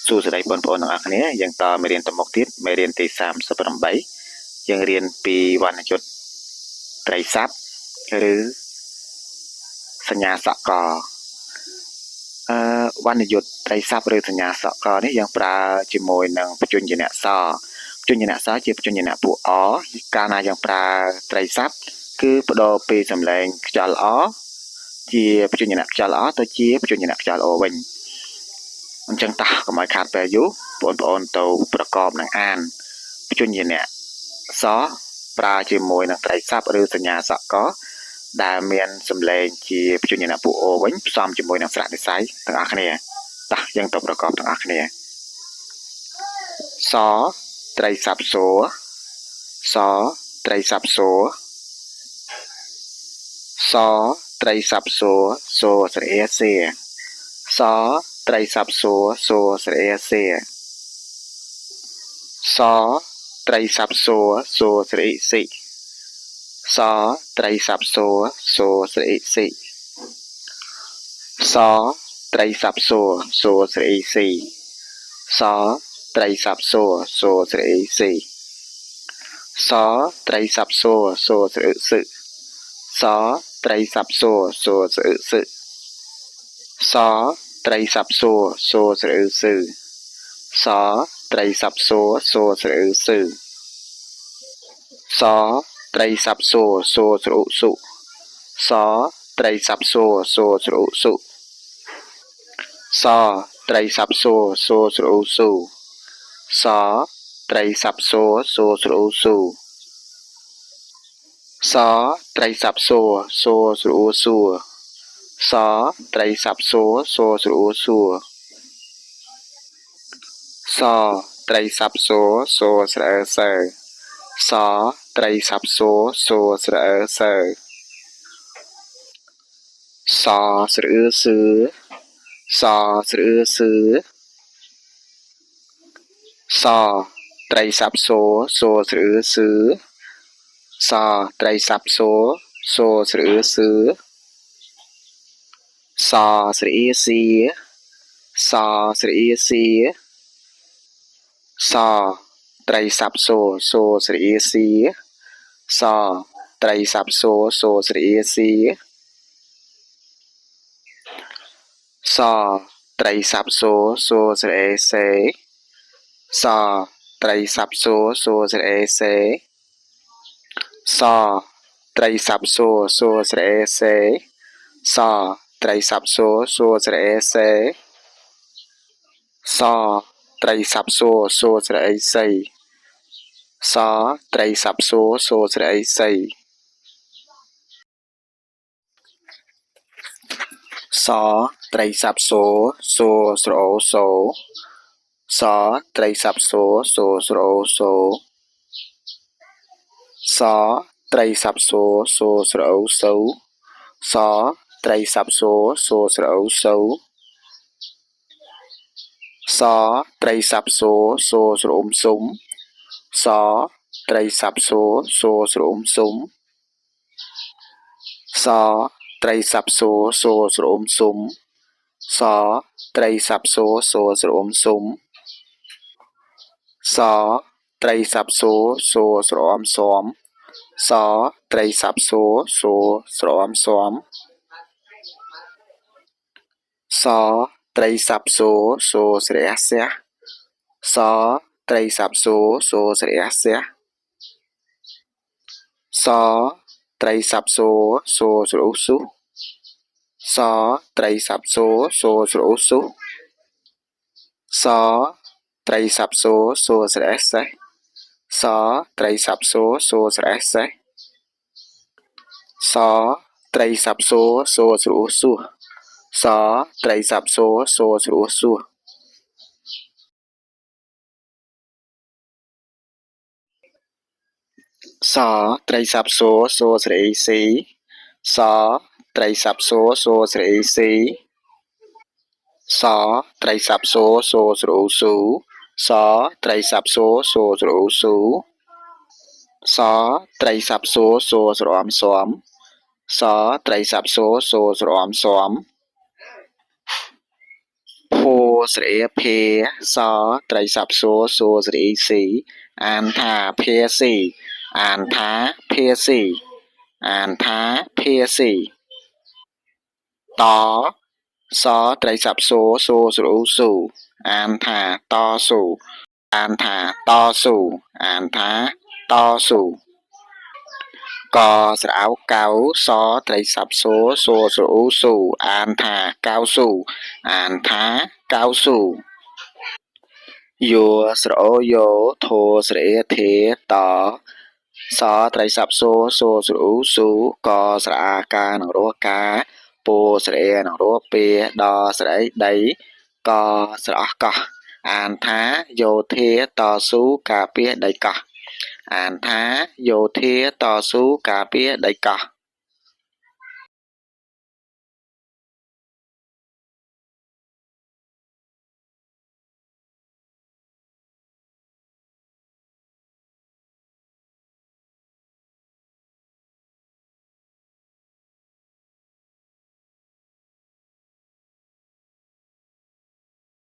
សួស្តីបងប្អូនទាំងអស់គ្នាយើងតមេរៀនទៅមុខទៀតមេរៀនទី38យើងរៀនពីវណ្ណយុត្តត្រីស័ព្ទឬសញ្ញាសកលវណ្ណយុត្តត្រីស័ព្ទឬសញ្ញាសកលនេះយើងប្រើជាមួយនឹងព្យញ្ជនៈសព្យញ្ជនៈសជាព្យញ្ជនៈពួកអកាលណាយើងប្រើត្រីស័ព្ទគឺបដូរពីសំឡេងខ្យល់អជាព្យញ្ជនៈខ្យល់អទៅជាព្យញ្ជនៈខ្យល់អូវិញអញ្ចឹងតោះកុំឲ្យខាតពេលយូរបងប្អូនទៅប្រកបនឹងអានព្យញ្ជនៈសប្រើជាមួយនឹងត្រីស័ព្ទឬសញ្ញាសកលដែលមានសម្លេងជាព្យញ្ជនៈពួកអូវិញផ្សំជាមួយនឹងស្រៈនិស័យទាំងអស់គ្នាតោះយើងទៅប្រកបទាំងអស់គ្នាសត្រីស័ព្ទសសត្រីស័ព្ទសសត្រីស័ព្ទសសស្រេសេសត្រីស័ព្ទសសស្រេសេសត្រីស័ព្ទសសស្រេសិសត្រីស័ព្ទសសស្រេសិសត្រីស័ព្ទសសស្រេស៊ីសត្រីស័ព្ទសសស្រេស៊ីសត្រីស័ព្ទសសស្រេសឹសត្រីស័ព្ទសសស្រេសឹសត្រីស័ព្ទសសស្រេសឺសត្រីស័ព្ទសសស្រេសឺសត្រីស័ព្ទសសស្រឧសុសត្រីស័ព្ទសសស្រឧសុសត្រីស័ព្ទសសស្រឧស៊ូសត្រីស័ព្ទសសស្រឧស៊ូសត្រីស័ព្ទសសស្រឧសួសត្រីស័ព្ទសសស្រឧសួសត្រីស័ព្ទសសស្រអសើសត្រីស័ព្ទសសស្រអសើសស្រអសឺសស្រអសឺសត្រីស័ព្ទសសស្រអសឺសត្រីស័ព្ទសសស្រអសឺសស្រអសៀសស្រអសៀសត្រីស័ព្ទសសស្រអសៀសត្រីស័ព្ទសសស្រអសៀសត្រីស័ព្ទសសស្រអសេសត្រីស័ព្ទសសស្រអសេសត្រីស័ព្ទសសស្រអសេសត្រីស័ព្ទសសស្រអសេសត្រីស័ព្ទសសស្រអសីសត្រីស័ព្ទសសស្រអសីសត្រីស័ព្ទសសស្រអូសូសត្រីស័ព្ទសសស្រអូសូសត្រីស័ព្ទសសស្រអូសូសត្រីស័ព្ទសសស្រអូសូសត្រីស័ព្ទសសស្រអ៊ុំសុំសត្រីស័ព្ទសសស្រអ៊ុំសុំសត្រីស័ព្ទសសស្រអ៊ុំសុំសត្រីស័ព្ទសសស្រអ៊ុំសុំសត្រីស័ព្ទសសស្រអមសមសត្រីស័ព្ទសសស្រអមសមសត្រីស័ព្ទសសស្រះសះសត្រីស័ព្ទសសស្រះសះសត្រីស័ព្ទសសស្រឧសុសត្រីស័ព្ទសសស្រឧសុសត្រីស័ព្ទសសស្រះសេះសត្រីស័ព្ទសសស្រះសេះសត្រីស័ព្ទសសស្រឧសុសត្រីស័ព្ទសសស្រឧសុសត្រីស័ព្ទសសស្រអេស៊ីសត្រីស័ព្ទសសស្រអេស៊ីសត្រីស័ព្ទសសស្រឧស៊ូសត្រីស័ព្ទសសស្រឧស៊ូសត្រីស័ព្ទសសស្រអមសមសត្រីស័ព្ទសសស្រអមសម ភស្រៈភាសត្រីស័ព្ទសួសួស្រៈស៊ីអានថាភាស៊ីអានថាភាស៊ីអានថាភាស៊ីតសត្រីស័ព្ទសួសួស្រ៊ូស៊ូអានថាតស៊ូអានថាតស៊ូអានថាតស៊ូកស្រៅកៅសត្រីស័ព្ទសួសួស្រ៊ូស៊ូអានថាកៅស៊ូអានថាកៅស៊ូយោស្រអូយោធោស្រេធេតសត្រីស័ព្ទសួសួស្រ៊ូស៊ូកស្រអាកានឹងរស់កាពោស្រេនឹងរស់ពេដស្រេដីកស្រអស់កោះអានថាយោធាតស៊ូការពារដីកោះអានថាយោធាតស៊ូការពារដីកោះ។